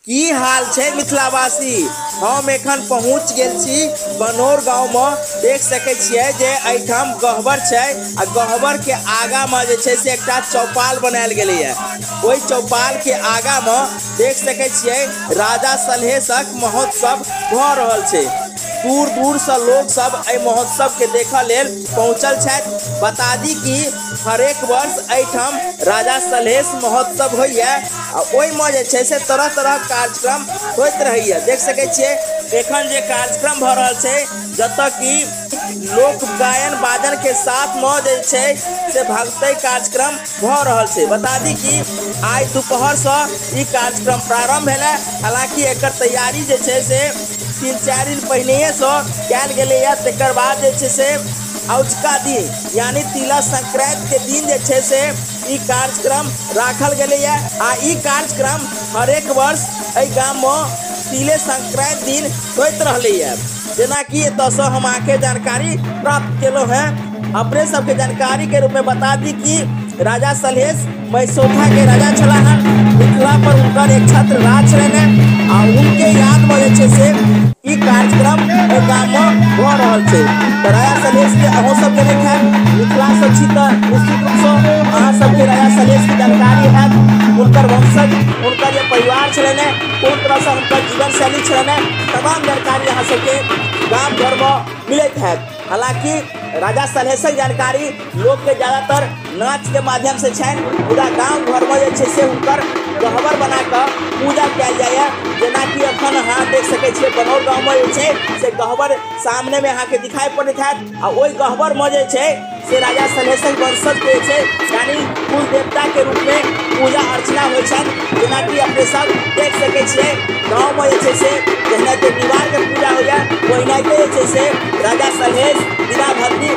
की हाल छै मिथिलावासी। हम एखन पहुँच गेल छी बनौर गाँव में। देख सकै छियै जे एहिठाम गहबर छै आ गहबर के आगा में जे छै से एकटा चौपाल बनायल गेलैए। ओहि चौपाल के आगा में देख सकै छियै राजा सलहेशक महोत्सव भऽ रहल छै। दूर दूर से लोग सब एहि महोत्सव के देखऽ लेल पहुँचल छथि। बता दी कि हरेक वर्ष एहिठाम राजा सलहेश महोत्सव होइए आ ओहिमे जे छै से तरह तरह कार्यक्रम होइत रहैए। देख सकै छियै एखन जे कार्यक्रम भऽ रहल छै जतऽ कि लोक गायन बाजन के साथ में जे छै से भगतै कार्यक्रम भऽ रहल छै। बता दी कि आइ दोपहर से ई कार्यक्रम प्रारंभ भेलै। हालांकि एकर तैयारी जे छै से 3-4 दिन पहिनहिए से कयल गेलैए। तकर बाद जे छै से औजका दिन यानी तिला संक्रांति के दिन जे छै से ई कार्यक्रम राखल गेलैए आ ई कार्यक्रम हरेक वर्ष एहि गाम में तिले संक्रांति दिन होइत रहलैए। जेनाकि एतऽसँ हम अहाँके जानकारी प्राप्त केलहुँ हेँ। अपने सबके जानकारी के रूप में बता दी कि राजा सलहेश मैसोथा के राजा छलाह हन। मिथिला पर हुनकर एक छत्र राज छलनि आ उनके याद में जे छै से ई कार्यक्रम एहि गाम में भऽ रहल छै। तऽ राजा सलहेश के अहूँ सबके नहि हैत, मिथिला से छी तऽ निश्चित रूपसँ अहाँ सबके राजा सलहेश के जानकारी हैत। हुनकर वंशज, हुनकर जे परिवार छलनि, कोन तरहसँ हुनकर जीवन शैली छलनि, तमाम जानकारी अहाँ सबके गाम घर में मिलैत हैत। हालांकि राजा सलहेशक जानकारी लोकके ज़्यादातर नाच के माध्यम से छनि, मुदा गाँव घर में जे छै से हुनकर गहबर बना कऽ पूजा कयल जाइए। जेनाकि अखन अहाँ देख सकै छियै बनौर गाँव में जे छै से गहबर सामने में अहाँके दिखाई पड़ैत हैत आ ओहि गहबर में जे छै से राजा सलहेशक वंशज के छै यानी कुल देवता के रूप में पूजा अर्चना होइ छनि। जेनाकि अपने सब देख सकै छियै गाँव में जे छै से जेनाकि दीवार के पूजा होइए ओहिनाहिते जे छै से राजा सलहेश, दीनाभद्री,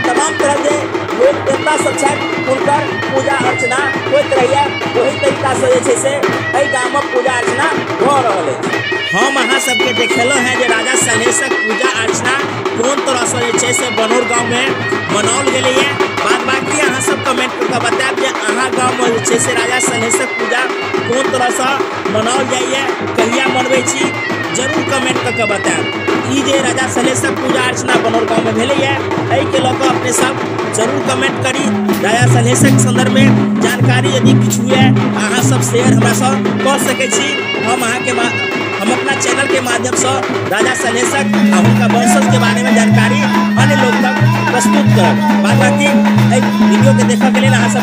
तमाम तरह के लोक देवता सब छथि हुनकर पूजा अर्चना होइत रहैए। ओही तरीकासँ जे छै से एहि गाम में पूजा अर्चना भऽ रहल अछि। हम अहाँ सबके देखेलहुँ हेँ जे राजा सलहेशक पूजा अर्चना कोन तरहसँ जे छै से बनौर गाँव में मनाओल गेलैए। बाद बाकी अहाँ सब कमेंट कऽ के बतायब जे अहाँ गाँव में जे छै से राजा सलहेशक पूजा कोन तरहसँ मनाओल जाइए, कहिया मनबै छी, जरूर कमेंट कऽ के बतायब। ई जे राजा सलहेशक पूजा अर्चना बनौर गाँव में भेलैए एहिके लऽ कऽ अपने सब जरूर कमेंट करी। राजा सलहेशक संदर्भ में जानकारी यदि किछु हुए अहाँ सब शेयर हमरासँ कऽ सकै छी। हम अपना चैनल के माध्यम से राजा सलहेशक आ हुनका वंशज के बारे में जानकारी अन्य लोग तक प्रस्तुत करब। बाद बाकी एहि वीडियो के देखऽ के लेल अहाँ सब